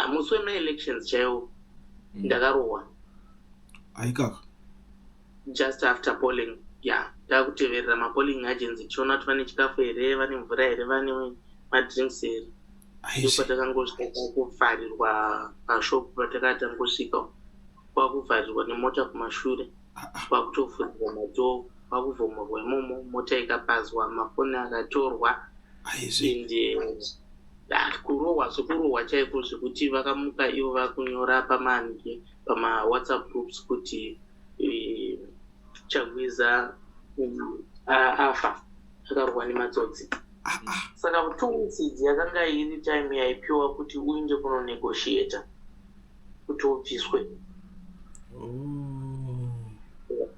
Musi wemaelections chaiwo ndakarohwa. Aikaka. Just after polling, yeah. Takuteverera mapolling agents tichiona kuti vane chikafu here, vane mvura here, vane madrinks here. Ndopatakangosvika kwakuvharirwa pashop patakatangosvika, kwakuvharirwa nemota kumashure, kwakutovhurirwa madoor, kwakuvhomorwa imomo, mota ikapazwa, mafoni akatorwa. And kurohwa zvekurohwa chaiko, zvekuti vakamuka ivo vakunyora pamange pamawhatsapp groups kuti Chagwiza afa, akarohwa nematsotsi. Saka 2 weeks idzi yakanga iri time yaipiwa kuti uinde kunonegotiata kuti ubviswe.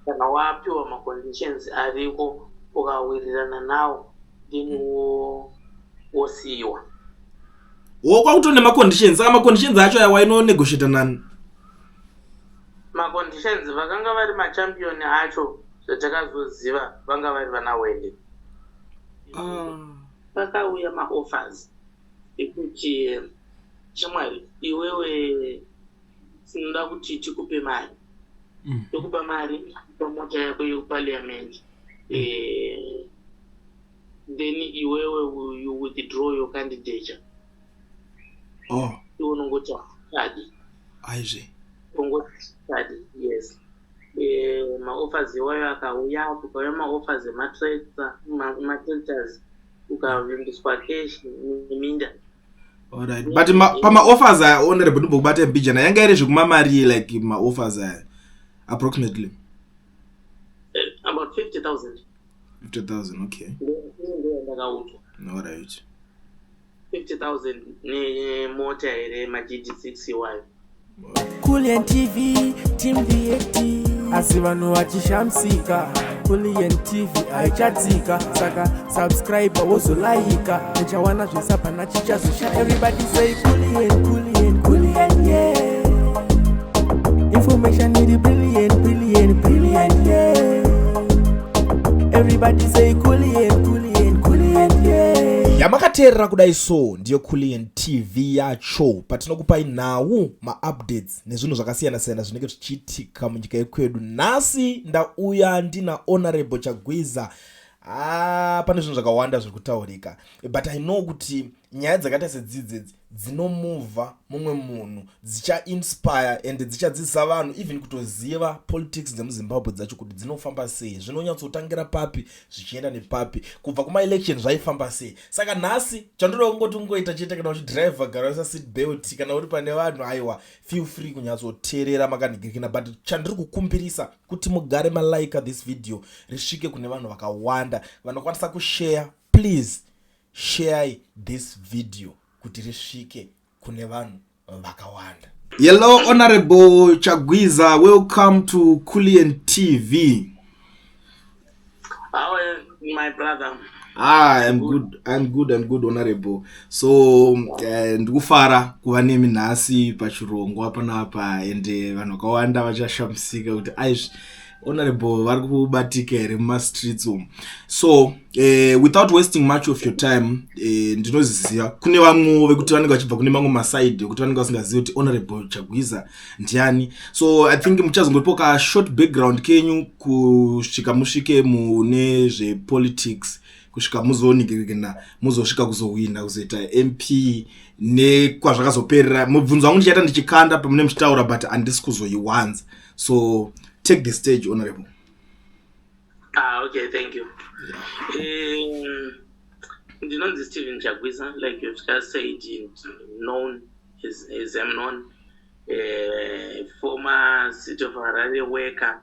Kana wapiwa maconditions ariko, ukawirirana nawo, then wosiyiwa. Wo, kwakuto nemaconditions. Saka maconditions acho aya wainonegotiata nani? Maconditions, vakanga vari machampion acho, zvatakazoziva, vanga vari vana Wende. Pakauya maoffers ekuti, "Shamwari, iwewe tinoda kuti tikupe mari, tokupa mari pamota yako yekuparliament, then iwewe you withdraw your candidature." Iwe unongoti adi. Aizve. Ungoti adi, yes. Maoffers iwayo akauya, kukauya maoffers ematractors, ukavimbiswa cash neminda. Alright, but pamaoffers aya, honorable, ndimbokubata mbijana, yanga iri zvekumamari, like maoffers aya approximately? About 50,000. 50,000, okay. Ndo yandakaudzwa. 50,000 nemota here, maGD6 iwayo. Kulian TV, Team VAT. Asi vanhu vachishamisika, Kulian TV haichatsika. Saka subscribe, wozolaika, uchawana zvese, hapana chichazosha. Everybody say Kulian, Kulian, Kulian, yeah. Information iri brilliant, brilliant, brilliant, yeah. Everybody say Kulian, Kulian, Kulian, yeah. Yamakateerera kudai so ndiyo Kulian TV yacho, patinokupai nhau, maupdates nezvinhu zvakasiyana-siyana zvinenge zvichiitika munyika yekwedu. Nhasi ndauya ndina Honorable Chagwiza. Ah, pane zvinhu zvakawanda zviri kutaurika, but I know kuti nyaya dzakaita sedzidzidzi dzinomuvha mumwe munhu, dzichainspire and dzichadzidzisa vanhu even kutoziva politics dzemuZimbabwe dzacho kuti dzinofamba sei, zvinonyatsotangira papi, zvichienda nepapi, kubva kumaelection zvaifamba sei. Saka nhasi chandoda kungoti ungoita chete, kana uchidhiraivha, gara uisa seat belt. Kana uri pane vanhu, aiwa, feel free kunyatsoteerera makanhigirikina. But chandiri kukumbirisa kuti mugare malaika this video risvike kune vanhu vakawanda vanokwanisa kushare. Please share this video kuti risvike kune vanhu vakawanda. Hello, Honorable Chagwiza, welcome to Kulian TV. How are you, my brother? Ah, I'm good, I'm good, I'm good, honorable. So ndikufara kuva nemi nhasi pachirongwa panapa, and vanhu vakawanda vachashamisika kuti aizvi, honorable vari kubatika here mumastreets umu? So without wasting much of your time, ndinoziva kune vamwewo vekuti vanenge vachibva kune mamwe masaidi ekuti vanenge vasingazivi kuti Honorable Chagwiza ndiani. So I think muchazongotipo ka short background kenyu kusvika musvike mune zvepolitics, kusvika muzonigirigina, muzosvika kuzohwina, kuzoita MP, nekwazvakazoperera. Mubvunzo wangu ndichaita ndichikanda pamune muchitaura, but handisi kuzoiwanza. So take the stage, honorable. Ah, okay, thank you. Ndinonzi Stephen Chagwiza, like you've just said, known as I'm known, former City of Harare worker.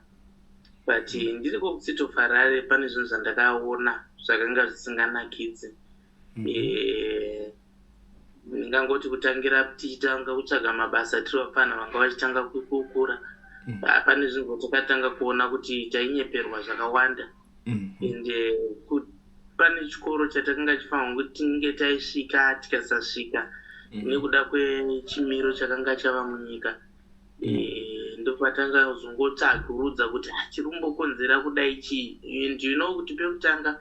But ndiriko kuCity of Harare, pane zvinhu zvandakaona zvakanga zvisinganakidzi. Ndingangoti kutangira tichitanga kutsvaga mabasa tiri vapfana vanga vachitanga kukura, pane zvinhu zvatakatanga kuona kuti tainyeperwa zvakawanda. And pane chikoro chatakanga chifanirwa kuti tinge taisvika, tikasasvika nekuda kwechimiro chakanga chava munyika. Ndopatanga kuzongotsvagurudza kuti, "Ah, chiri kumbokonzera kudai chii?" And you know kuti pekutanga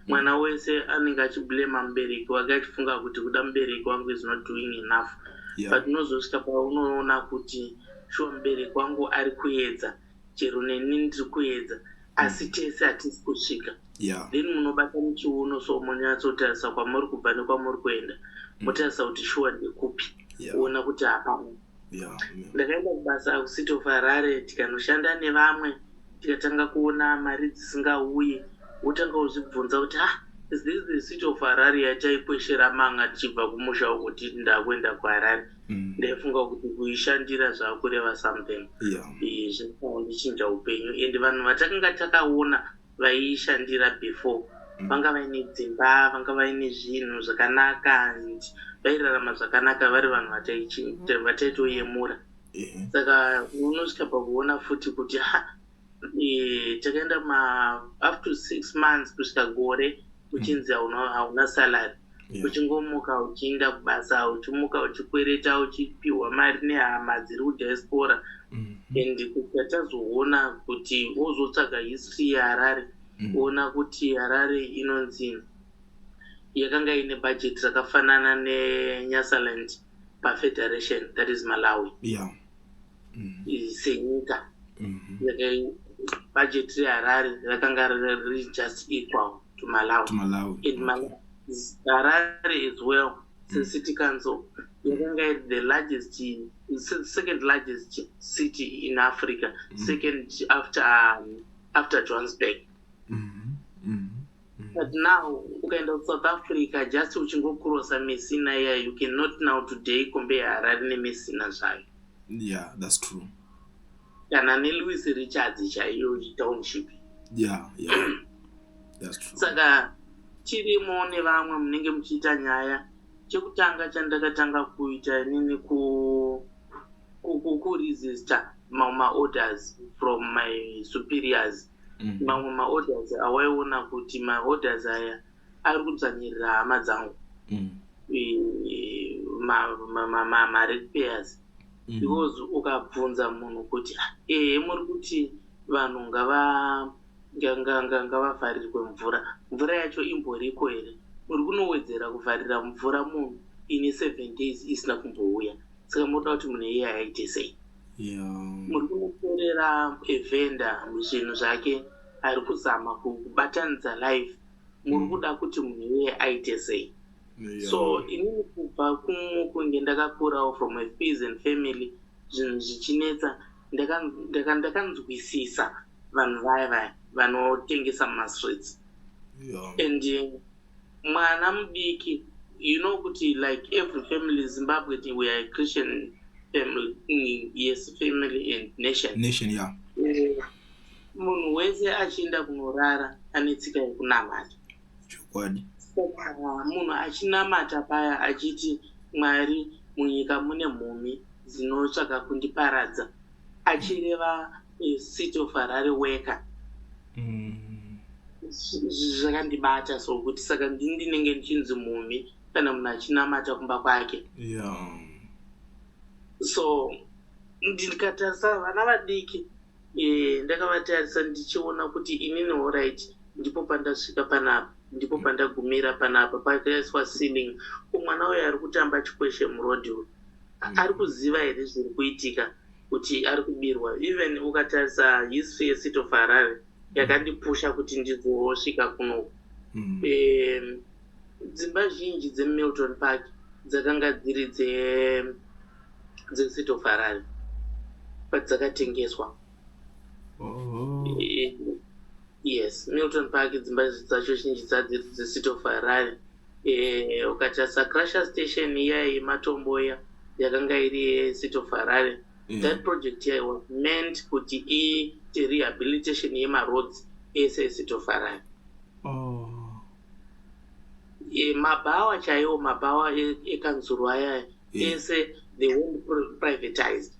mwana wese anenge achiblema mubereki wake, achifunga kuti kuda mubereki wangu is not doing enough. But unozosvika paunoona kuti shuwa mubereki wangu ari kuedza, chero neni ndiri kuedza, asi tese hatisi kusvika. Then munobata muchiuno, so munyatsotarisa kwamuri kubva nekwamuri kuenda, motarisa kuti shuwa ndekupi, kuona kuti hapana. Ndakaenda kubasa kuCity of Harare, tikanoshanda nevamwe, tikatanga kuona mari dzisingauyi. Wotanga kuzvibvunza kuti, "Ah, is this the City of Harare yataikweshera manga tichibva kumusha uko titi ndakuenda kuHarare?" Ndaifunga kuti kuishandira zvakureva something. Zvakandichinja upenyu, and vanhu vatakanga takaona vaiishandira before vanga vaine dzimba, vanga vaine zvinhu zvakanaka and vairarama zvakanaka, vari vanhu vataitoyemura. Saka unosvika pakuona futi kuti ha, takaenda ma up to 6 months kusvika gore uchinzi hauna salary, uchingomuka uchienda kubasa, uchimuka uchikwereta, uchipiwa mari nehama dziri kudiaspora. And kusvika tazoona kuti wozotsvaga history yeHarare, kuona kuti Harare inonzi yakanga ine budget rakafanana neNyasaland pafederation, that is Malawi. Senyika, budget reHarare rakanga riri just equal to Malawi. To Malawi. And Harare as well, city council yakanga iri the largest, second largest city in Africa, second after Johannesburg. But now ukaenda kuSouth Africa, just uchingocrossa Messina iya, you cannot now today compare Harare neMessina zvayo. Yeah, that's true. Kana neLouis Richards chaiyo township. Yeah, that's true. Saka tirimo nevamwe munenge muchiita nyaya. Chekutanga chandakatanga kuita inini kuresista mamwe maorders from my superiors, mamwe maorders awaiona kuti maorders aya ari kudzvanyirira hama dzangu, maratepayers, because ukabvunza munhu kuti, "Ah, ehe, muri kuti vanhu ngavavharirwe mvura, mvura yacho imboriko here? Muri kunowedzera kuvharira mvura munhu ine 7 days isina kumbouya, saka munoda kuti munhu iye aite sei? Muri kunotorera evendor zvinhu zvake ari kuzama kubatanidza life, muri kuda kuti munhu iye aite sei?" So inini kubva kunge ndakakurawo from a peasant family, zvinhu zvichinetsa, ndakanzwisisa vanhu vaya vaya vanotengesa mumastreets. And mwana mudiki, you know kuti like every family, Zimbabwe, we are a Christian family, yes, family and nation. Nation, yeah. Munhu wese achienda kunorara ane tsika yekunamata. Chokwadi. Saka munhu achinamata paya achiti, "Mwari, munyika mune mhumi dzinotsvaga kundiparadza," achireva City of Harare worker. Zvakandibata sokuti saka ndini ndinenge ndichinzi mhumi kana munhu achinamata kumba kwake. So ndikatarisa vana vadiki, ndakavatarisa ndichiona kuti inini, alright, ndipo pandasvika panapa, ndipo pandagumira panapa, pakaiswa ceiling. Mwana uyo ari kutamba chikweshe murodhi uyu ari kuziva here zviri kuitika, kuti ari kubirwa? Even ukatarisa history yeCity of Harare yakandipusha kuti ndizosvika kunoku, dzimba zhinji dzeMilton Park dzakanga dziri dzeCity of Harare, but dzakatengeswa. Yes, Milton Park, dzimba dzacho zhinji dzadziri dzeCity of Harare. Ukatarisa crusher station iya yematombo iya yakanga iri yeCity of Harare. That project iya was meant kuti iite rehabilitation yemaroads ese eCity of Harare. Mabhawa chaiwo, mabhawa ekanzuru aya ese, they went privatized.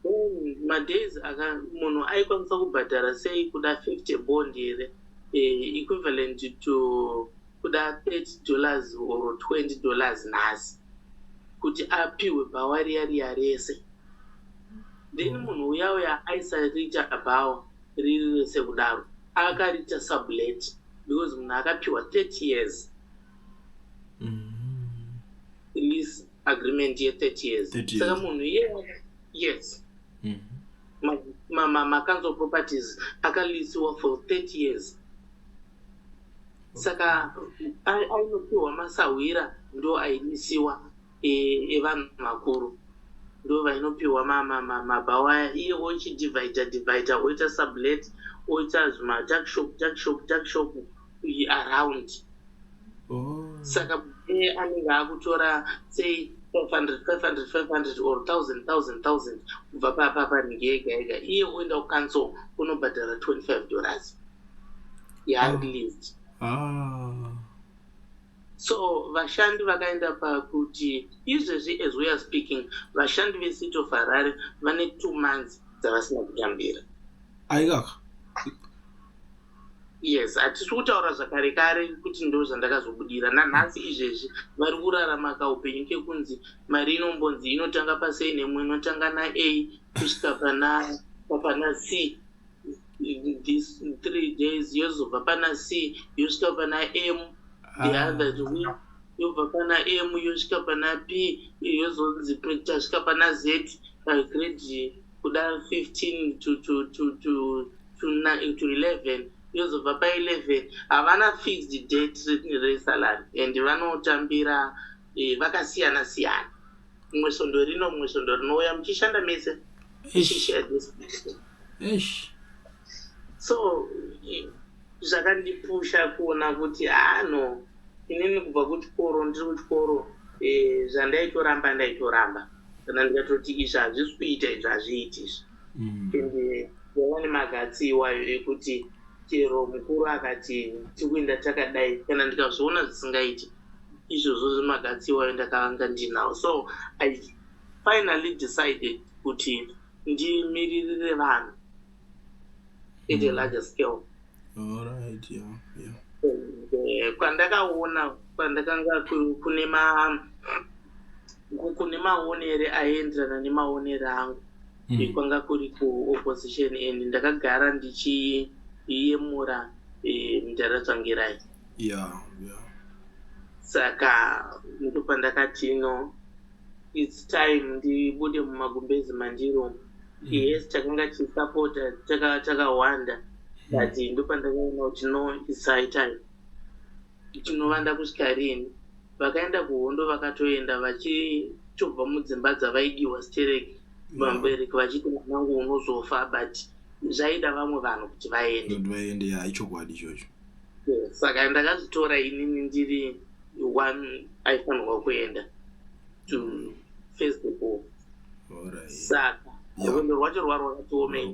Then madays aka munhu aikwanisa kubhadhara sei kuda 50 bond here, equivalent to kuda $30 or $20 nhasi, kuti apiwe bhawa riya riya rese? Then munhu uya uya aisariita bhawa riri rese kudaro, akariita sublet, because munhu akapiwa 30 years. agreement ye-30 years. 30 Saka years. munhu iye, yes, macouncil properties akaleasiwa for 30 years, saka ainopiwa masahwira, ndo aileasiwa evanhu vakuru, ndo vainopiwa mabhawa aya. Iye ochidivhaidha dhivhaidha, oita sublet, oita zvimatuckshop, tuckshop, tuckshop around. Saka iye anenge akutora, say, 500, 500, 500 or 1000, 1000, 1000 kubva panhingi yega yega. Iye oenda kucouncil kunobhadhara $25 yaari leased. So vashandi vakaenda pakuti izvezvi, as we are speaking, vashandi veCity of Harare vane 2 months dzavasina kutambira. Aikaka. Yes, hatisi kutaura zvakare kare kuti ndo zvandakazobudira. Nanhasi izvezvi vari kurarama kaupenyu kekunzi mari inombonzi inotanga pasei nemwe, inotanga na A kusvika pana C this 3 days, yozobva pana C yosvika pana M the other week, yobva pana M yosvika pana P, yozonzi tasvika pana Z, grade kuda 15 to 11, yozobva pa11. Havana fixed date resalary and vanotambira vakasiyana siyana, mumwe svondo rino, mumwe svondo rinouya, muchishanda mese, muchishare this. Eish. So zvakandipusha kuona kuti, ah no, inini kubva kuchikoro, ndiri kuchikoro, zvandaitoramba ndaitoramba. Kana ndikatoti izvi hazvisi kuita, izvi hazviiti izvi. Ende yava nemaguts iwayo ekuti chero mukuru akati tikuenda takadai, kana ndikazviona zvisingaiti izvozvo, zvemaguts iwayo ndakanga ndinawo. So I finally decided kuti ndimiririre vanhu at a larger scale. All right, yeah. Kwandakaona kwandakanga kune maonere aienderana nemaonere angu, kwanga kuri kuopposition, and ndakagara ndichiyemura mudhara Tsvangirai. Saka ndopandakati, no, it's time ndibude mumagumbezi mandiri umu. Yes, takanga tichisapota takawanda, but ndopandakaona kuti, no, it's high time. Tinovanda kusvika rini? Vakaenda kuhondo vakatoenda vachitobva mudzimba dzavaidiwa stereki, vabereki vachiti mwanangu unozofa, but zvaida vamwe vanhu kuti vaende. Kuti vaende, ya, ichokwadi ichocho. Saka ndakazvitora inini ndiri one aifanirwa kuenda to face the ball. Saka rwendo rwacho rwakatiomei.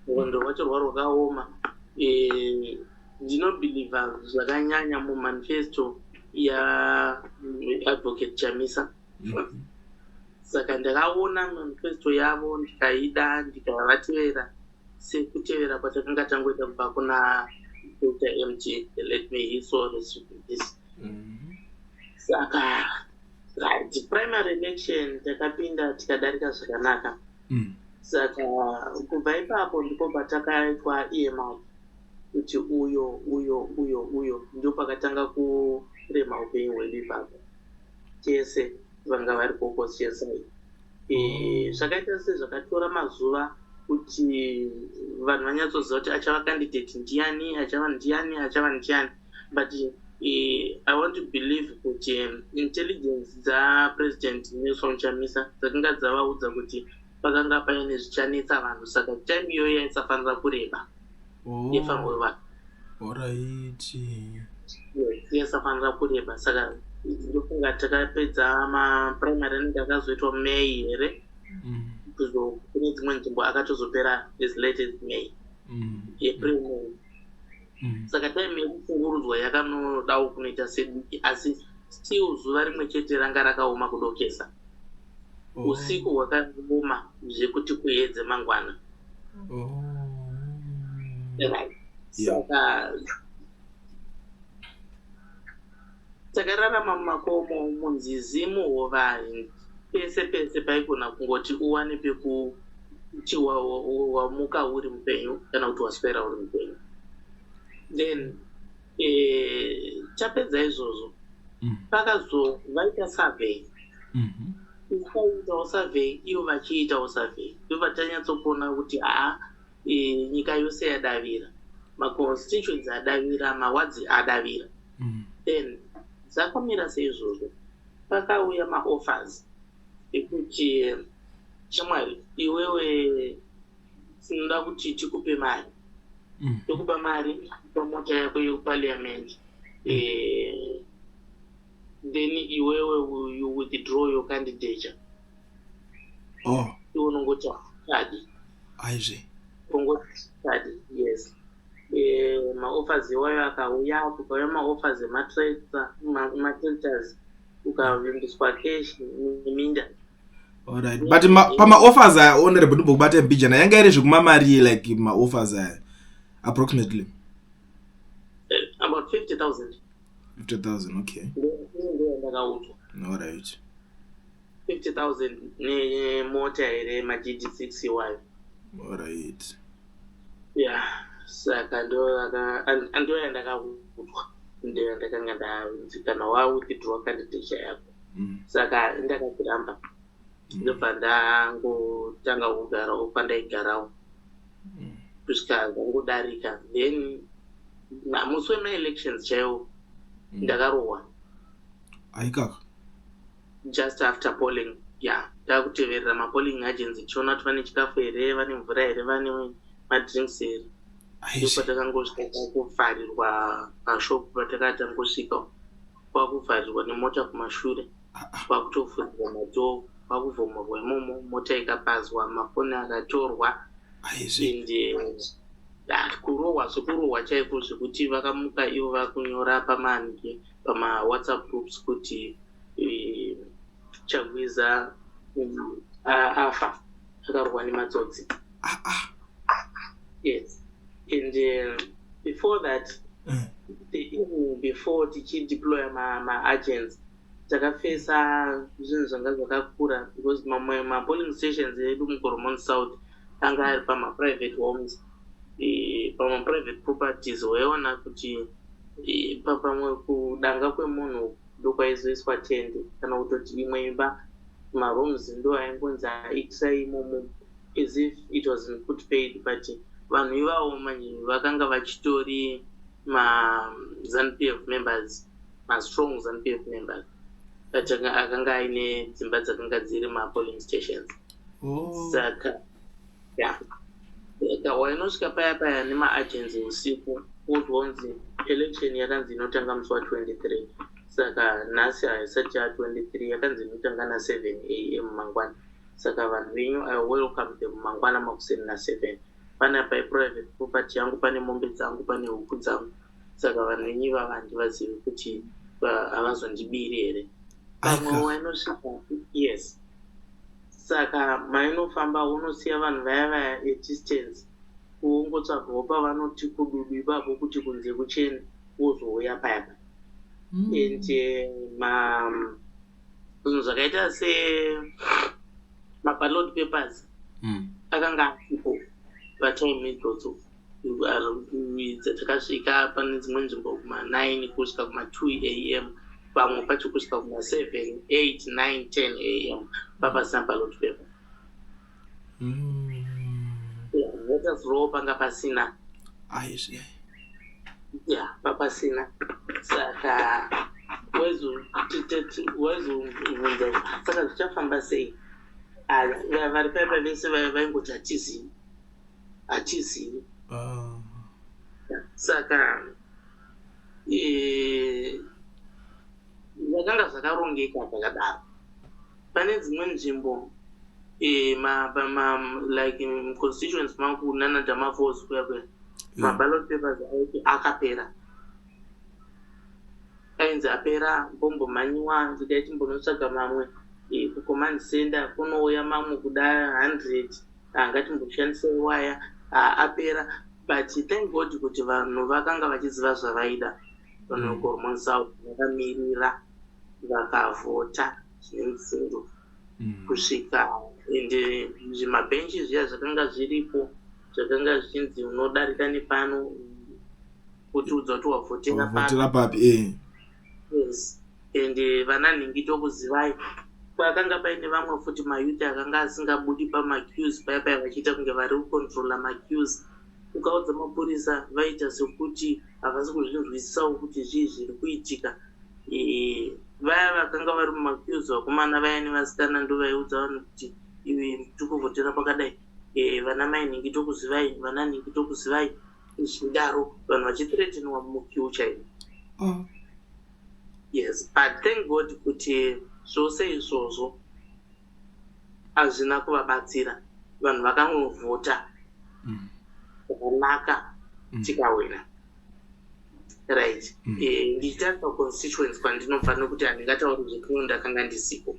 Rwendo rwacho rwakaoma. Ndinobhilivha zvakanyanya mumanifesto yaAdvocate Chamisa. Saka ndakaona manifesto yavo, ndikaida, ndikavatevera sekutevera kwatakanga tangoita kubva kuna Dr MG, let may his soul rest in peace. Saka right, primary election takapinda, tikadarika zvakanaka. Saka kubva ipapo ndipo patakaitwa earmark kuti uyo, uyo, uyo, uyo. Ndo pakatanga kurema upenyu hwedu ipapo, tese vanga vari kuopposition side. Zvakaita sezvakatora mazuva kuti vanhu vanyatsoziva kuti achava candidate ndiani, achava ndiani, achava ndiani, but I want to believe kuti intelligence dzaPresident Nelson Chamisa dzakanga dzavaudza kuti pakanga paine zvichanetsa vanhu, saka time iyoyo yaisafanira kureba. Yefanirwa vanhu. Yes, yaisafanira kureba. Saka ndofunga takapedza maprimary anenge akazoitwa May here. Kune dzimwe nzvimbo akatozopera as late as May, April, May. Saka time yekufungurudzwa yakanodawo kunoita sediki, asi still zuva rimwe chete ranga rakaoma kudokesa. Usiku hwakaoma zvekuti kuedze mangwana. Right. Saka takararama mumakomo, munzizi, muhova, pese pese paigona kungoti uwane pekuti wamuka uri mupenyu kana kuti waswera uri mupenyu. Then tapedza izvozvo, Pakazovaita survey, Ukaitawo survey, ivo vachiitawo survey, ndobva tanyatsokuona kuti haa, nyika yose yadavira, maconstituency adavira, mawards adavira. Then dzakamira seizvozvo, pakauya maoffers ekuti, "Shamwari, iwewe tinoda kuti tikupe mari, tokupa mari pamota yako yekuparliament, then iwewe you withdraw your candidature." Iwe unongoti hadi. Aizve. Ungoti hadi, yes. Maoffers iwayo akauya, kukauya maoffers ematractors, ukavimbiswa cash neminda. Alright, but pamaoffers aya, honorable, ndimbokubata mbijana, yanga iri zvekumamari, like maoffers aya approximately? About 50,000. 50,000, okay. Ndo yandakaudzwa. 50,000 nemota here, maGD6 iwayo. Yeah, saka ndo yandakaudzwa, ndo yandakanga ndanzi kana wawithdraw candidature yako. Saka ndakazviramba, ndobva ndangotanga kugarawo kwandaigarawo kusvika zvangodarika. Then musi wemaelections chaiwo ndakarohwa. Aikaka. Just after polling, yeah. Takuteverera mapolling agents tichiona kuti vane chikafu here, vane mvura here, vane madrinks here. Ndopatakangosvika kwakuvharirwa pashop. Patakatangosvika, kwakuvharirwa nemota kumashure, kwakutovhurirwa madoor, kwakuvhomorwa imomo, mota ikapazwa, mafoni akatorwa. And kurohwa zvekurohwa chaiko, zvekuti vakamuka ivo vakunyora pamange pamawhatsapp groups kuti Chagwiza afa, akarohwa nematsotsi. Yes, and before that, the evening before tichideploya maagents, takafesa zvinhu zvanga zvakakura, because mamwe mapolling stations edu muGoromonzi South anga ari pamaprivate homes, pamaprivate properties. Waiona kuti pamwe kudanga kwemunhu ndokwaizoiswa tende, kana kutoti imwe imba, marooms ndo aingonzi aitisai imomo, as if it was in good faith. But vanhu ivavo manje vakanga vachitori maZANU PF members, mastrong ZANU PF members, but akanga aine dzimba dzakanga dziri mapolling stations. Saka ya, saka wainosvika paya paya nemaagents usiku, uzonzi election yakanzi inotanga musi wa23, saka nhasi haisati ya23, yakanzi inotanga na7 am mangwana. Saka vanhu venyu, I welcome them mangwana makuseni na7. Panapa iprivate property yangu, pane mombe dzangu, pane huku dzangu, saka vanhu venyu ivava handivazivi kuti havazondibiri here pamwe. Aika. Wainosvika, yes. Saka mainofamba, unosiya vanhu vaya vaya at distance, wongotsvagawo pavanoti kududu ipapo kuti kunze kuchene, wozouya paya paya. And ma zvinhu zvakaita se maballot papers akanga asipo patime idzodzo dzatakasvika. Pane dzimwe nzvimbo kuma9 kusvika kuma2 am, pamwe pacho kusvika kuma7, 8, 9, 10 am papasina ballot paper. Yeah, voters roll panga pasina. Aizve. Ya, papasina. Saka waizobvunza, saka zvichafamba sei? Ah, vari paipa vese vaingoti hatizivi, hatizivi. Saka zvakanga zvakarongeka zvakadaro. Pane dzimwe nzvimbo, like constituency mangu nana Damafalls kuya kuya, maballot papers aiti akapera, ainzi apera, mbombomhanyiwa ndikaitimbonotsvaga mamwe kucommand center, kunouya mamwe kuda 100, ngatimboshandisai waya, apera. But thank God kuti vanhu vakanga vachiziva zvavaida. Vanhu veGoromonzi South vakamirira, vakavhota zvine mutsindo kusvika. Ende zvimabhenji zviya zvakanga zviripo, zvakanga zvichinzi unodarika nepano kutiudza kuti wavhotera papi. Wavhotera papi. Yes. And vana nhingi tokuzivai. Pakanga paine vamwe futi mayouth akanga asingabudi pamaqueues paya paya, vachiita kunge vari kucontrola maqueues. Ukaudza mapurisa, vaita sekuti havasi kuzvinzwisisawo kuti zvii zviri kuitika. Vaya vakanga vari mumaqueues, vakomana vaya nevasikana, ndo vaiudza vanhu kuti iwe tiri kuvhotera pakadai, vana mai nhingi tokuzivai, vana nhingi tokuzivai, zvidaro vanhu vachithreatenwa muqueue chaimo. Yes, but thank God kuti zvose izvozvo hazvina kuvabatsira. Vanhu vakangovhota zvakanaka, tikawina, right? Ndichitarisa constituency kwandinobva, nekuti handingatauri zvekuno, ndakanga ndisipo,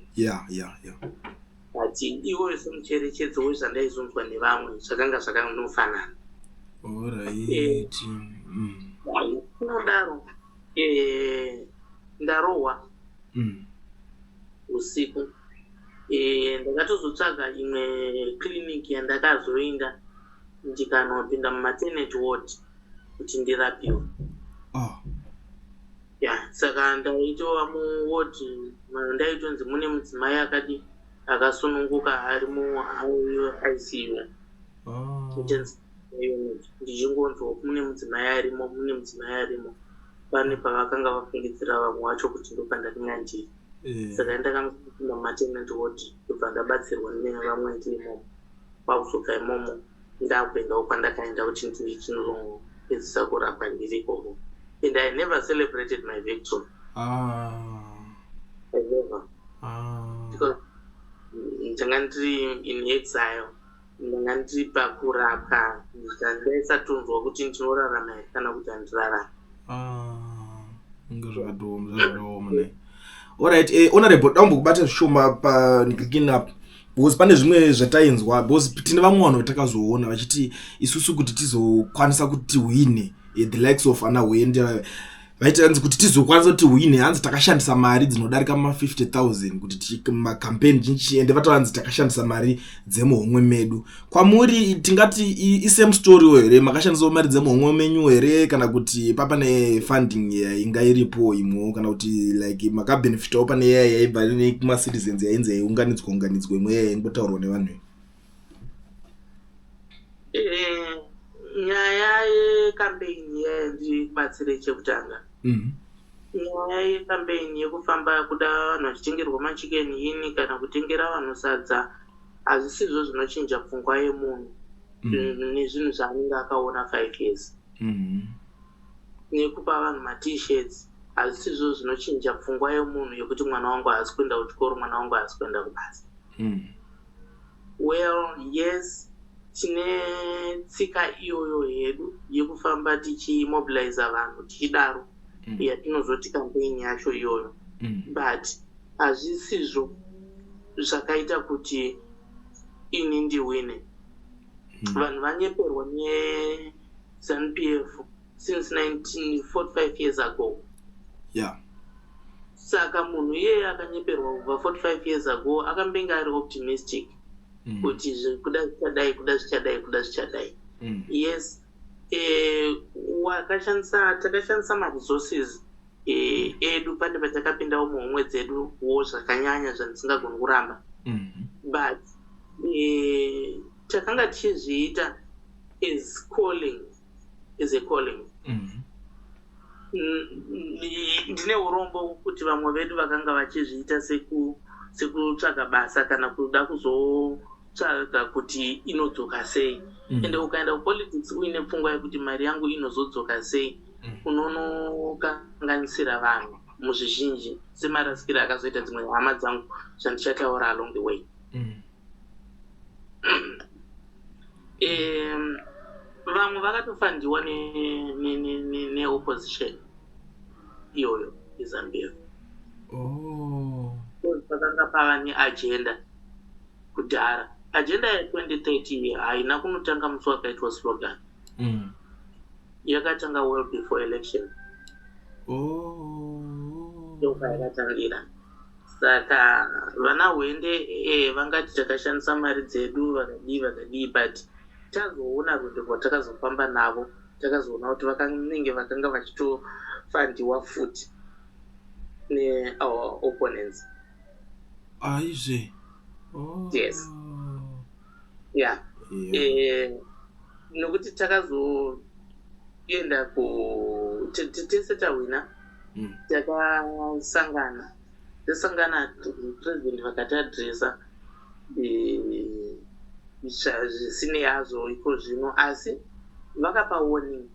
but iwoyo semucherechedzo wezvandaizonzwa nevamwe, zvakanga zvakanofanana. Kunodaro ndarohwa usiku, ndakatozotsvaga imwe clinic yandakazoenda, ndikanopinda mumaternity ward kuti ndirapiwe. Ya, saka ndaitova muward ndaitonzi mune mudzimai akadi akasununguka ari muICU, intensive unit. Ndichingonzwa mune mudzimai arimo, mune mudzimai arimo. Pane pavakanga vafungidzira vamwe vacho kuti ndopandakanga ndiri. Saka ndakangopinda mumaternity ward, ndobva ndabatsirwa nevamwe ndiri imomo. Kwakuzobva imomo ndakuendawo kwandakaenda kuti ndichinopedzisa kurapwa ndiri ikoko. And I never celebrated my victory. I never, because ndanga ndiri in exile, ndanga ndiri pakurapwa, ndaisatonzwa kuti ndinorarama here kana kuti handirarama. Ah, inge zvakatooma, zvakaoma ne. Alright, honorable, dambokubata zvishoma paniclicking up, because pane zvimwe zvatainzwa, because tine vamwe vanhu vatakazoona vachiti isusu kuti tizokwanisa kuti tihwine, the likes of ana Hwende, vaiti hanzi kuti tizokwanisa kuti tihwine, hanzi takashandisa mari dzinodarika ma50 000 kuti macampaign chinchi, ende vataura hanzi takashandisa mari dzemuhomwe medu. Kwamuri tingati isame story here? Makashandisawo mari dzemuhomwe menyu here, kana kuti papane funding yainga iripo imwewo, kana kuti like makabhenefitawo pane yaya yaibva kumacitizens, yainzi yaiunganidzwa unganidzwa, imwe yaya yaingotaurwa nevanhu? Nyaya yecampaign yaya, ndibatsire chekutanga. Nyaya yecampaign yekufamba kuda vanhu vachitengerwa maChicken Inn kana kutengera vanhu sadza hazvisizvo zvinochinja pfungwa yemunhu nezvinhu zvaanenge akaona 5 years. Nekupa vanhu maT-shirts hazvisizvo zvinochinja pfungwa yemunhu yekuti mwana wangu haasi kuenda kuchikoro, mwana wangu haasi kuenda kubasa. Well, yes, tine tsika iyoyo hedu yekufamba tichimobiliza vanhu tichidaro, yatinozoti campaign yacho iyoyo, but hazvisizvo zvakaita kuti ini ndihwine. Vanhu vanyeperwa neZANU PF since 1945 years ago. Saka munhu iyeye akanyeperwa kubva 45 years ago akambenge ari optimistic kuti kuda zvichadai, kuda zvichadai, kuda zvichadai. Yes, wakashandisa, takashandisa maresources edu. Pane patakapindawo muhomwe dzedu wo zvakanyanya zvandisingagoni kuramba, but takanga tichizviita as calling, as a calling. Ndine urombo kuti vamwe vedu vakanga vachizviita sekutsvaga basa kana kuda kuzotsvaga kuti inodzoka sei. Ende ukaenda kupolitics uine pfungwa yekuti mari yangu inozodzoka sei, unonokanganisira vanhu muzvizhinji, semarasikiro akazoita dzimwe hama dzangu zvandichataura along the way. Vamwe vakatofandiwa neopposition iyoyo yeZANU PF. Pakanga pava neagenda kudhara. Agenda ya2030 haina kunotanga musi wakaitwa slogan. Yakatanga well before election. Ndopayakatangira. Saka vana Hwende vangati takashandisa mari dzedu, vakadii vakadii, but tazoona rwendo rwatakazofamba navo, takazoona kuti vakanenge vakanga vachitofandiwa futi. neour opponents. Aizve. Yes. Yeah. Nokuti takazoenda ku tese tawina, takasangana, tasangana, president vakatiadresa zvisinei hazvo iko zvino, asi vakapa warning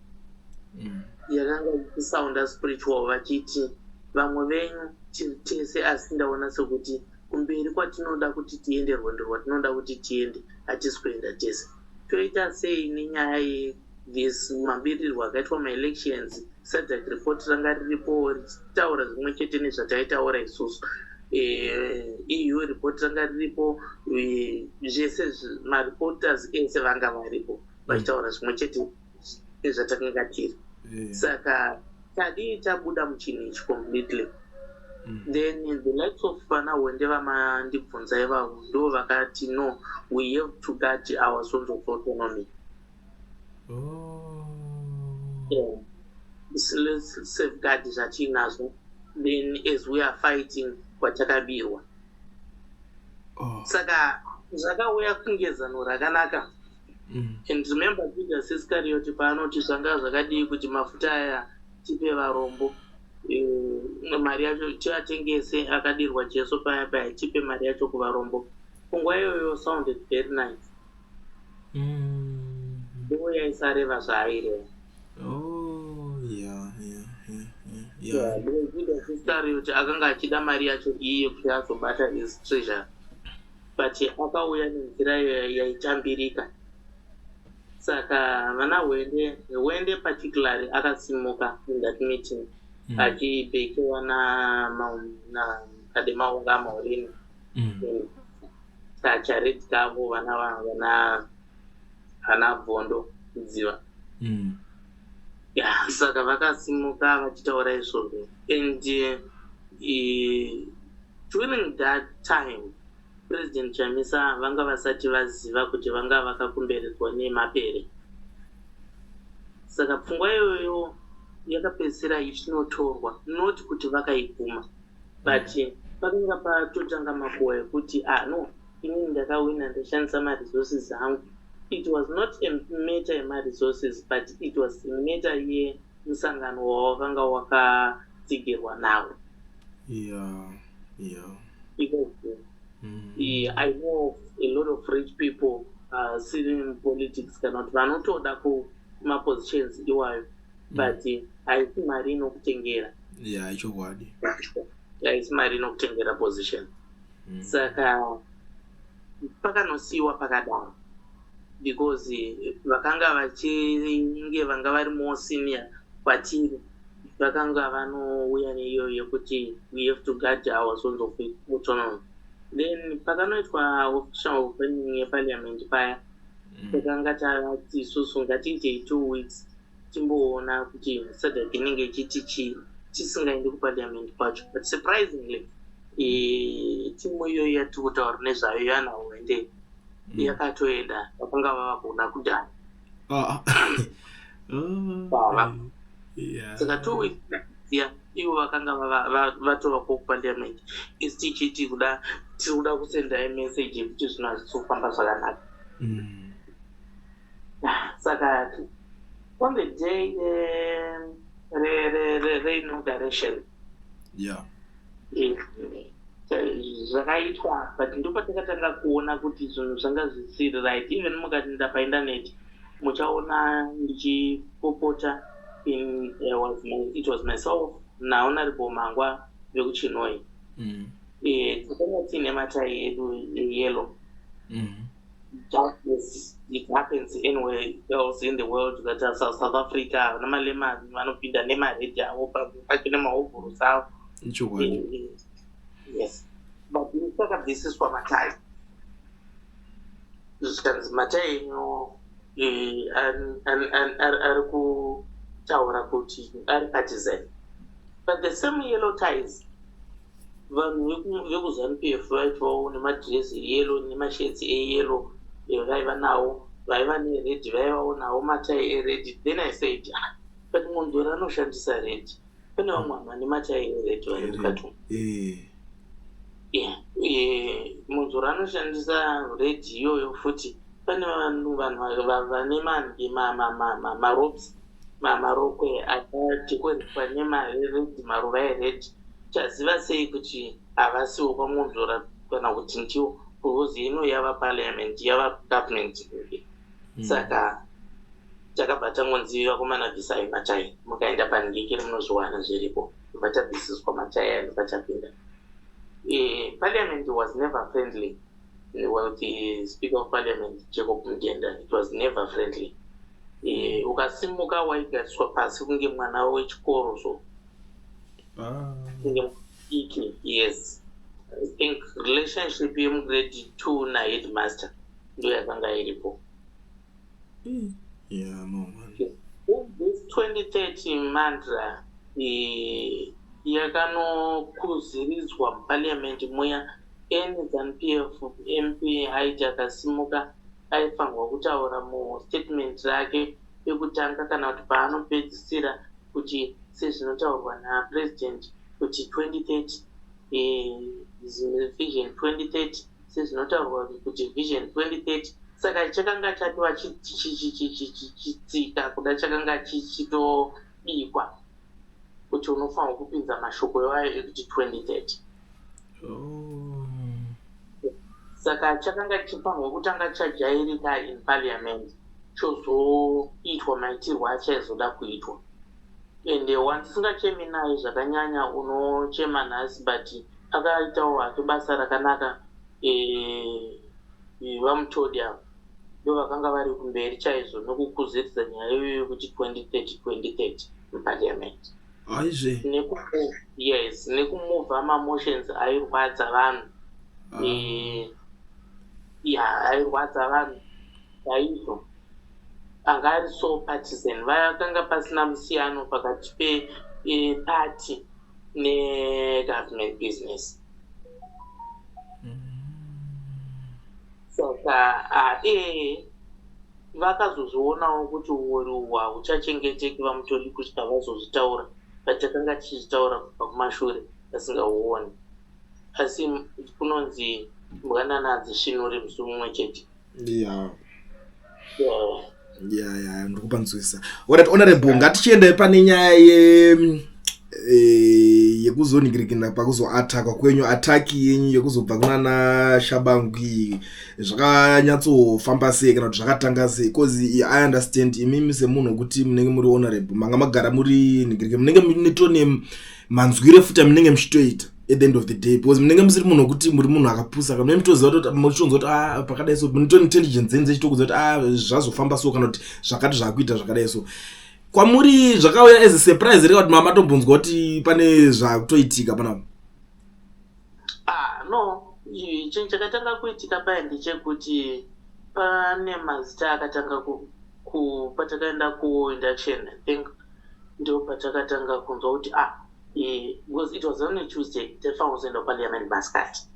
yakanga ichisounda spiritual, vachiti vamwe venyu tiri tese, asi ndaona sekuti kumberi kwatinoda kuti tiende, rwendo rwatinoda kuti tiende, hatisi kuenda tese. Toita sei nenyaya yethis mabirirwo akaitwa maelections? SADC report ranga riripo richitaura zvimwe chete nezvataitaura isusu. EU report ranga riripo, zvese mareporters ese vanga varipo vachitaura zvimwe chete nezvatakanga tiri. Saka tadii tabuda muchinhu ichi completely? Then the likes of vana Hwende vamandibvunza ivavo ndo vakati, "No, we have to guard our zones of autonomy." Yeah. So let's safeguard zvatinazvo then as we are fighting kwatakabirwa. Saka zvakauya kunge zano rakanaka. And remember Judas Iscariot paanoti zvanga zvakadii kuti mafuta aya tipe varombo, mari yacho tiatengese, akadirwa Jesu paya paya, tipe mari yacho kuvarombo. Pfungwa iyoyo sounded very nice. Ndo yaisareva zvaaireva. Oh, yeah. Judas Iscariot akanga achida mari yacho iye kuti azobata his treasure, but akauya nenzira yaitambirika. Saka vana Hwende, Hwende particularly, akasimuka in that meeting achibhekewa naKademaunga Maurini, kachareti kavo, vana Bvondo Dziva. Yeah, saka vakasimuka vachitaura izvozvo, and during that time President Chamisa vanga vasati vaziva kuti vanga vakakomberedzwa nemapere. Saka pfungwa iyoyo yakapedzisira ichinotorwa, not kuti vakaibvuma, but pakanga patotanga makuhwa ekuti, "Ah, no, inini ndakawina, ndashandisa maresources angu." It was not a matter yemaresources, but it was a matter yemusangano wawakanga wakatsigirwa nawo. Because I know a lot of rich people sitting in politics, kana kuti vanotoda kumapositions iwayo, but haisi mari inokutengera. Yeah, ichokwadi. Haisi mari inokutengera position. Saka pakanosiyiwa pakadaro because vakanga vachinge vanga vari more senior kwatiri vakanga vanouya neiyo yekuti we have to guard our zones of autonomy. Then pakanoitwa official opening yeparliament paya, takanga tati isusu ngatiitei 2 weeks timboona kuti SADC inenge ichiti chii, tisingaendi kuparliament kwacho. But surprisingly, timu iyoyo yatiri kutaura nezvayo yana Hwende yakatoenda, vakanga vava kuda kudhara. Oh, yeah. Saka 2 weeks ya ivo vakanga vatova kuparliament, isi tichiti kuda tiri kuda kusendai message yekuti zvinhu hazvisi kufamba zvakanaka. Saka on the day reinauguration, zvakaitwa, but ndopatakatanga kuona kuti zvinhu zvanga zvisiri right. Even mukati painternet muchaona ndichipopota in it was myself naHonorable Mangwa vekuChinoi. Takanga tiine matai edu eyellow, just as it happens anywhere else in the world, that South Africa vana Malema vanopinda nemared avo, pamwe pacho nemahovhorosi avo. Ichokwadi. Yes, but takabvisiswa matai, zvikanzi matai enyu ari kutaura kuti ari partisan. But the same yellow ties, vanhu vekuZANU PF vaitwawo nemadhirezi eyellow nemashirts eyellow vaiva nawo, vaiva nered vaivawo nawo matai ered. Then I said, "Ah, but Mwonzora anoshandisa red." Pane vamwe vanhu vane matai ered vari mukati umu. Yeah. Mwonzora anoshandisa red iyoyo futi. Pane vanhu vane marobes, marokwe akadekoretwa nemared, maruva ered. Chaziva sei kuti havasiwo kwaMwonzora kana kuti ndiwo? Because ino yava parliament, yava government. Saka takabva tangonzi, "Vakomana, bvisai matai, mukaenda panhikiri munozviwana zviripo." Bva tabvisiswa matai aya, ndobva tapinda. Parliament was never friendly with the Speaker of Parliament, Jacob Mudenda. It was never friendly. Ukasimuka waigariswa pasi kunge mwana wechikoro, so kunge mudiki. Yes, I think relationship yemugrade 2 naheadmaster ndo yakanga iripo. Yeah, no man. This 2030 mantra yakanokuziridzwa muparliament muya. Any ZANU PF MP aiti akasimuka, aifanirwa kutaura mustatement rake pekutanga kana kuti paanopedzisira kuti, sezvinotaurwa napresident kuti 2030, Vision 2030, sezvinotaurwa kuti Vision 2030. Saka chakanga chatova chitsika kuda, chakanga chichitobikwa kuti unofanirwa kupinza mashoko iwayo ekuti 2030. Saka chakanga chifanirwa kutanga chajairika in parliament, chozoitwa maitirwo achaizoda kuitwa. Ende wandisingachemi naye zvakanyanya, unochema nhasi, but akaitawo hake basa rakanaka, vaMutodi ava ndo vakanga vari kumberi chaizvo nokukuzviridza nyaya iyoyo yekuti 2030 2030 muparliament. Aizve. Yes, nekumuvha mamotions airwadza vanhu. Ya, airwadza vanhu chaizvo. Anga ari so partisan, vakanga pasina musiyano pakati peparty negovernment business. Saka vakazozvionawo kuti uori uhwu hahuchachengeteki, vaMutodi, kusvika vazozvitaura. But takanga tichizvitaura kubva kumashure vasingauoni. Asi kunonzi mbwanana hadzisvinuri musi mumwe chete. Ya, ndiri kupanzwisisa. Alright, honorable, ngatichiendai pane nyaya ye yekuzoningirikina pakuzoatakwa kwenyu, attack yenyu yekuzobva kunana Tshabangu. Zvakanyatsofamba sei kana kuti zvakatanga sei? Because I understand imimi semunhu wekuti munenge muri honorable, manga magara muri ningirike, munenge munetone manzwire futi amunenge muchitoita at the end of the day, because munenge musiri munhu wekuti muri munhu akapusa kana munenge mutoziva kuti muchitonzwa kuti, ah, pakadai so, munetone intelligence dzenyu dzechitokudza kuti, ah, zvazofamba so kana kuti zvakati zvakuita zvakadai. So kwamuri zvakauya as a surprise reka kuti mamatombonzwa kuti pane zvakutoitika panapa? Ah, no, chinhu chakatanga kuitika paya ndechekuti pane mazita akatanga patakaenda kuinduction. I think ndo patakatanga kunzwa kuti, ah, because it was on a Tuesday, taifanira kuzoenda kuparliament masikati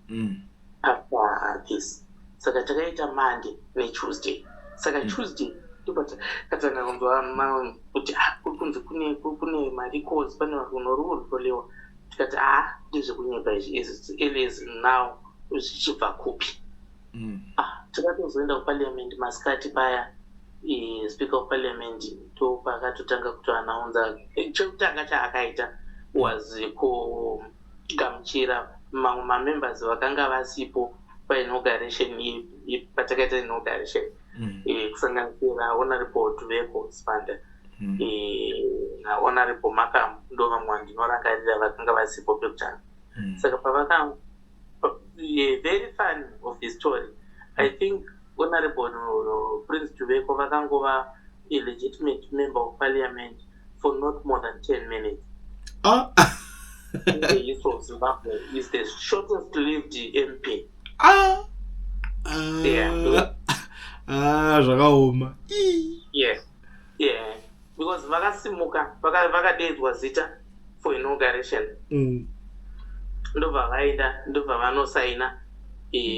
after this. Saka takaita Monday neTuesday. Saka Tuesday ndopatakatanga kunzwa kuti, ah, kuri kunzi kune marecalls, pane vanhu vari kurecallwa. Tikati, ah, ndezvekunyepa izvi, as early as now, zvichibva kupi? Ah, takatozoenda kuparliament masikati paya. Speaker of Parliament ndo paakatotanga kutoannouncer. Chekutanga chaakaita was kugamuchira mamwe mamembers vakanga vasipo painauguration, patakaita inauguration, kusanganisira Honorable Dubeko Sibanda naHonorable Makam. Ndo vamwe vandinorangarira vakanga vasipo pekutanga. Saka pavaka very funny of the story, I think Honorable Prince Dubeko vakangova a legitimate member of parliament for not more than 10 minutes. In the history of Zimbabwe is the shortest lived MP. Yeah. Ah, zvakaoma. Yeah, because vakasimuka, vakadeedzwa zita for inauguration, ndobva vaenda, ndobva vanosaina,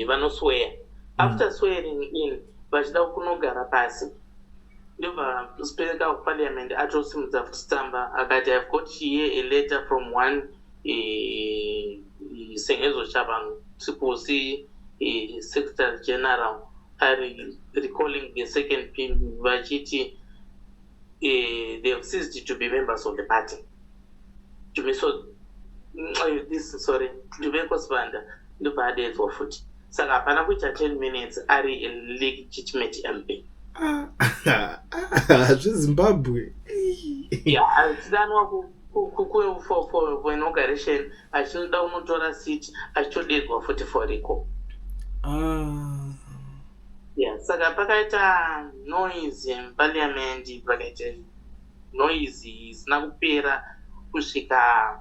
vanoswear. After swearing in, vachida kunogara pasi. Ndobva Speaker of Parliament atosimudza futi tsamba, akati, "I've got here a letter from one Sengezo Tshabangu, Triple C Secretary General, ari recalling the second P, vachiti they have ceased to be members of the party." Tumiso, this, sorry, Dubeko Sibanda ndobva adedzwa futi. Saka hapana kuita 10 minutes ari a legitimate MP. Ah, zveZimbabwe. Yeah, achidanwa for inauguration, achinoda kunotora seat, achitodedzwa futi for recall. Yeah, saka pakaita noise muparliament, pakaita noise isina kupera kusvika,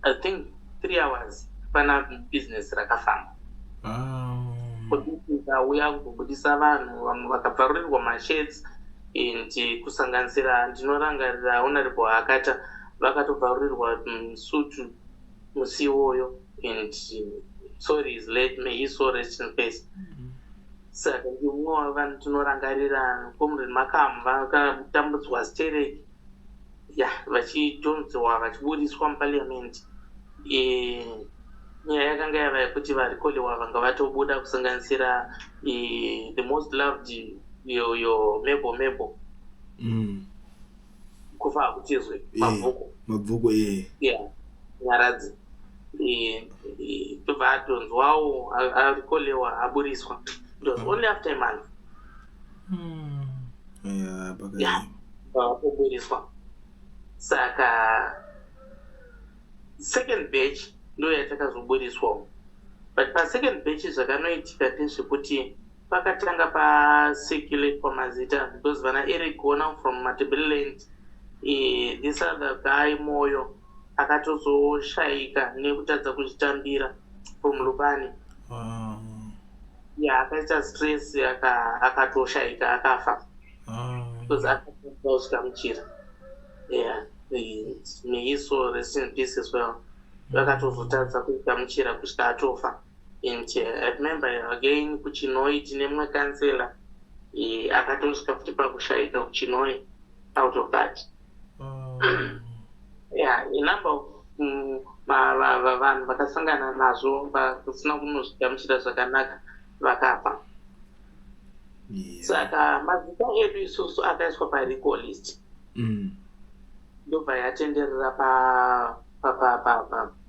I think, 3 hours. Pana business rakafamba. Polisi ikauya kuzobudisa vanhu, vamwe vakabvarurirwa mashirts and kusanganisira, ndinorangarira, Honorable Hakata vakatobvarurirwa sutu musi iwoyo. And sorry, is late, may he so rest in peace. Saka ndimumwe wavanhu tinorangarira. Comrade Makamu vakatambudzwa stereki ya, vachidhonzwa, vachiburiswa muparliament. Nyaya yakanga yava yekuti varecallwa vanga vatobuda, kusanganisira the most loved yo Mebo Mebo. Kufa hakutizwe. Mabvuku. Mabvuku, eh. Yeah, Nyaradzi tobva adhonzwawo, arecallwa, aburiswa. It was only after a month. Yeah, paka. Yeah, vatoburiswa. Saka second batch ndo yatakazoburiswawo, but pasecond batch zvakanoitika ndezvekuti pakatanga pacirculatwa mazita, because vana Eric Gona from Matebeleland, this other guy Moyo akatozoshayika nekutadza kuzvitambira, from Lupane. Yeah, akaita stress, akatoshayika, akafa because akatadza kuzvigamuchira. Yeah, may he so rest in peace as well. Vakatozotadza kugamuchira kusvika atofa. And I remember again kuChinhoyi tine mumwe kansela akatosvika futi pakushayika kuChinhoyi out of that. Yeah, a number of vanhu vakasangana nazvo, vasina kunozvigamuchira zvakanaka, vakafa. Saka mazita edu isusu akaiswa parecall list. Ndobva yatenderera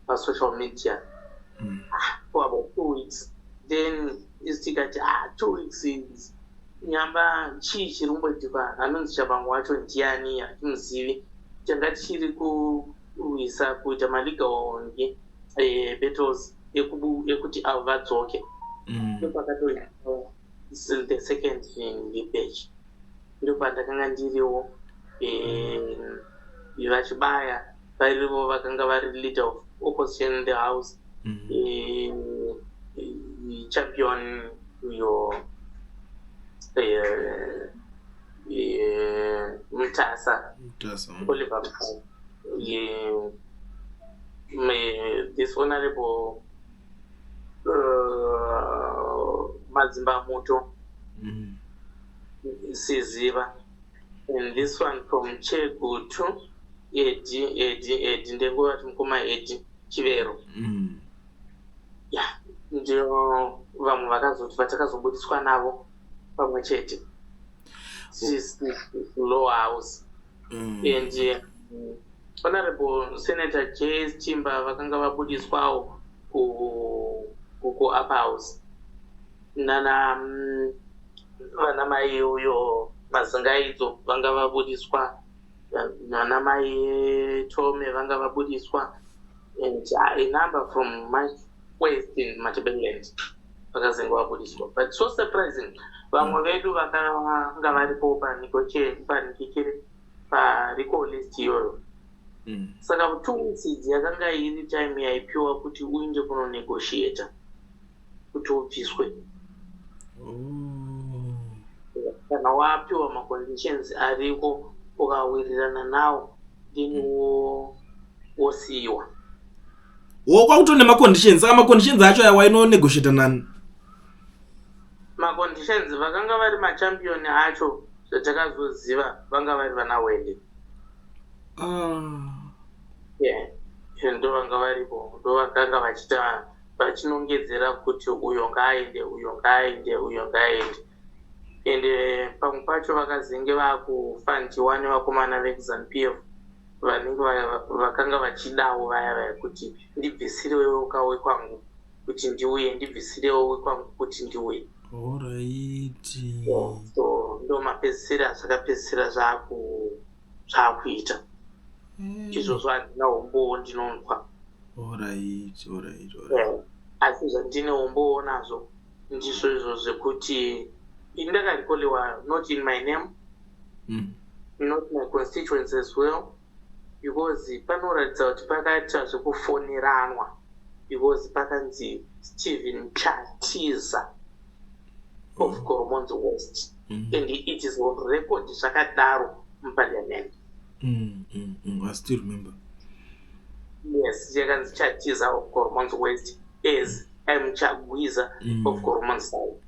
pasocial media for about 2 weeks. Then isi tikati, ah, 2 weeks is nyamba, chii chiri kumboitika? Anonzi Tshabangu wacho ndiani? Hatimuzivi. Tanga tichiri kurwisa kuita malegal battles ekuti avo vadzoke. Ndopakatoita the second batch, ndopandakanga ndiriwo. Vachibaya varivo vakanga vari leader of opposition in the house. Champion uyo, Mutasa. Mutasa. Oliver Mutasa. This Honorable Madzimbamuto Siziba, and this one from Chegutu, Edi, Edi, Edi, ndenguvati mukoma Edi Chivero. Yeah, ndio vamwe vakazoti vatakazobudiswa navo pamwe chete lower house. And Honorable Senator J Timba vakanga vabudiswawo ku upper house, nana vana mai uyo Mazingaidzo vanga vabudiswa, vana mai Tome vanga vabudiswa, and a number from Mash West in Matebeleland vakazenge vabudiswa. But so surprising, vamwe vedu vakanga varipo panikikire parecall list iyoyo. Saka 2 weeks idzi yakanga iri time yaipiwa kuti uinde kunonegotiata kuti ubviswe. Kana wapiwa maconditions ariko, ukawirirana nawo, then wosiyiwa. Wo, kwakuto nemaconditions. Saka maconditions acho aya wainonegotiata nani? Maconditions vakanga vari machampion acho. Zvatakazoziva, vanga vari vana Wende. Yeah, ndo vanga varipo, ndo vakanga vachita vachinongedzera kuti uyo ngaaende, uyo ngaaende, uyo ngaaende. Ende pamwe pacho vakazenge vakufandiwa nevakomana vekuZANU PF vanenge vakanga vachidawo vaya vaya kuti ndibvisirewo kawekwangu kuti ndiuye, ndibvisirewo wekwangu kuti ndiuye. So ndo mapedzisiro azvakapedzisira zvaakuita izvozvo. Handina umbowo, ndinonzwa. Asi zvandine umbowo nazvo ndizvo izvo zvekuti ini ndakarecallwa not in my name, not my constituency as well, because panoratidza kuti pakaita zvekufoneranwa, because pakanzi Stephen Chatiza of Goromonzi West, and it is on record zvakadaro muparliament. I still remember. Yes, yakanzi Chatiza of Goromonzi West as I'm Chagwiza of Goromonzi South.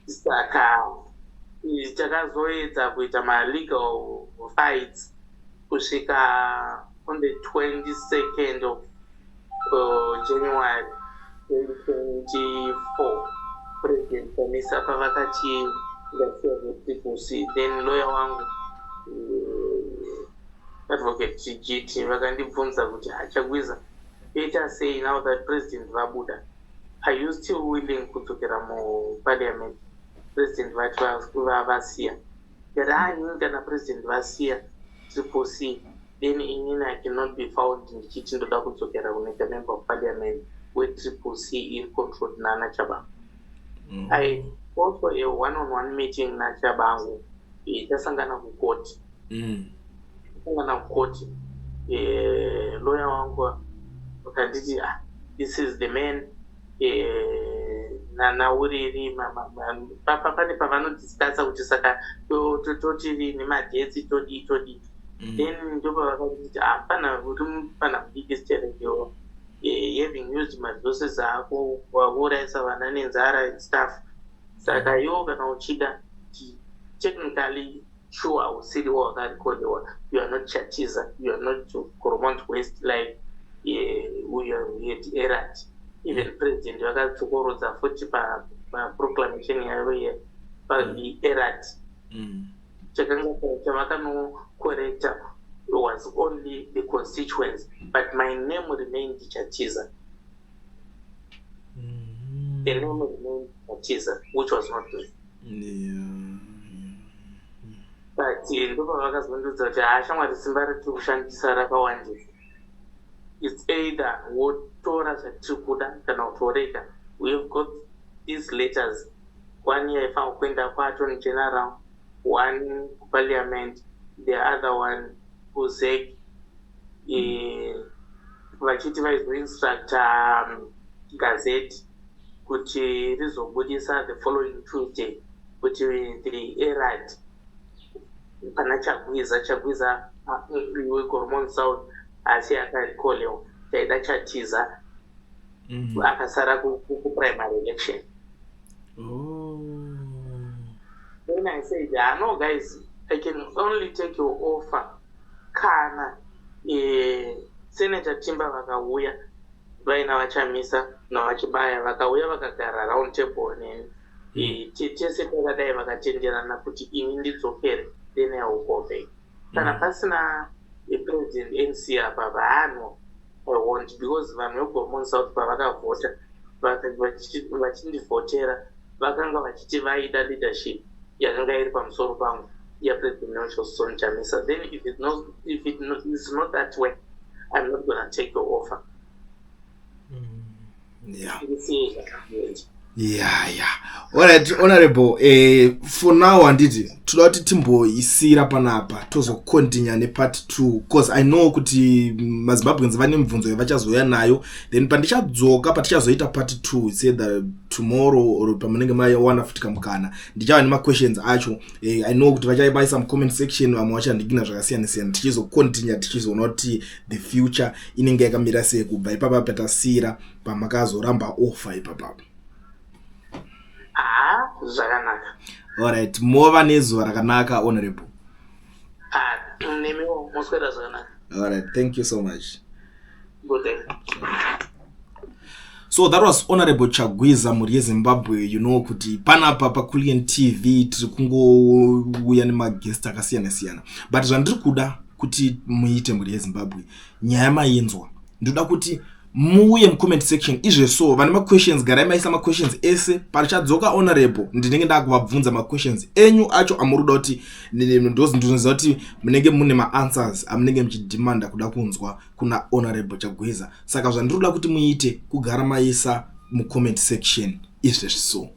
Saka takazoedza kuita malegal fights kusvika on the 22nd of January 2024, President Chamisa pavakati ndasiya zveTriple C. Then lawyer wangu, Advocate Gt, vakandibvunza kuti, "Achagwiza, ita sei now that President vabuda? Are you still willing kudzokera muparliament, President vati vasiya?" Ndati, "Hanini, kana President vasiya Triple C, then inini I cannot be found ndichiti ndoda kudzokera kunoita member of parliament weTriple C iri controlled nana Tshabangu." I also a one on one meeting naTshabangu. Tasangana kukoti. Tasangana kukoti, lawyer wangu akanditi, "Ah, this is the man nauriri." Pane pavanodiscussa kuti saka totiri nemadates, todii todii. Then ndopavakanditi, "Ah, pana uri pana mudiki stereki, having used maresources ako, wakuurayisa vana nenzara and stuff. Saka iwo kana uchida, technically sure hausiriwo wakarecallwa. You are not Chatiza, you are not Goromonzi West like uyo had erred." Even President vakadzokorodza futi paproclamation yavo paerror. Chakanga chavakanocorrecta was only the constituency, but my name remained Chatiza. The name remained Chatiza, which was not me. But ndopavakazondudza kuti, "Ha, shamwari, simba ratiri kushandisa rakawandisa. It's either wotora zvatiri kuda kana kutorega. We have got these letters, one yaifanira kuenda kuAttorney General, one kuparliament, the other one kuZEC, vachiti vaizoinstructa gazette kuti rizobudisa the following Tuesday kuti the error pana Chagwiza, Chagwiza weGoromonzi South, asi akarecallwa, taida Chatiza akasara kuprimary election." Then I said, "Ah, no guys, I can only take your offer kana Senator Timba vakauya vaina vaChamisa navaChibaya, vakauya vakagara round table neni. Tese takadai, vakatenderana kuti ini ndidzokere, then I will go back. Kana pasina President NC apa vanhu, I won't, because vanhu veGoromonzi South pavakavhota, vachindivhotera, vakanga vachiti vaida leadership yakanga iri pamusoro pangu, yaPresident Nelson Chamisa. Then if it not, is not that way, I'm not gonna take your offer." Ndisiye zvakaenja. Yeah, alright, honorable, for now handiti toda kuti timboisira panapa, tozocontinue nepart 2, cause I know kuti maZimbabweans vane mibvunzo yavachazouya nayo. Then pandichadzoka, patichazoita part 2, it's either tomorrow or pamunenge mawana futi kamukana, ndichava nemaquestions acho. I know kuti vachaibaisa mucomment section, vamwe vachandigina zvakasiyana siyana. Tichizocontinue, tichizoona kuti the future inenge yakamira sei kubva ipapa patasiyira pamakazoramba offer ipapapo. Ha, zvakanaka. Alright, mova nezuva rakanaka, honorable. Ah, nemiwo moswera zvakanaka. Alright, thank you so much. Good day. So that was Honorable Chagwiza, mhuri yeZimbabwe. You know kuti panapa paCulian TV tiri kungouya nemaguest akasiyana siyana, but zvandiri kuda kuti muite, mhuri yeZimbabwe, nyaya mainzwa. Ndoda kuti muuye mucomment section izveso. Vane maquestions, garai maisa maquestions ese. Pachadzoka honorable, ndinenge ndakuvabvunza maquestions enyu acho amuri kuda kuti ndinoziva kuti munenge mune maanswers amunenge muchidhimanda kuda kunzwa kuna Honorable Chagwiza. Saka zvandiri kuda kuti muite, kugara maisa mucomment section izvezvi. So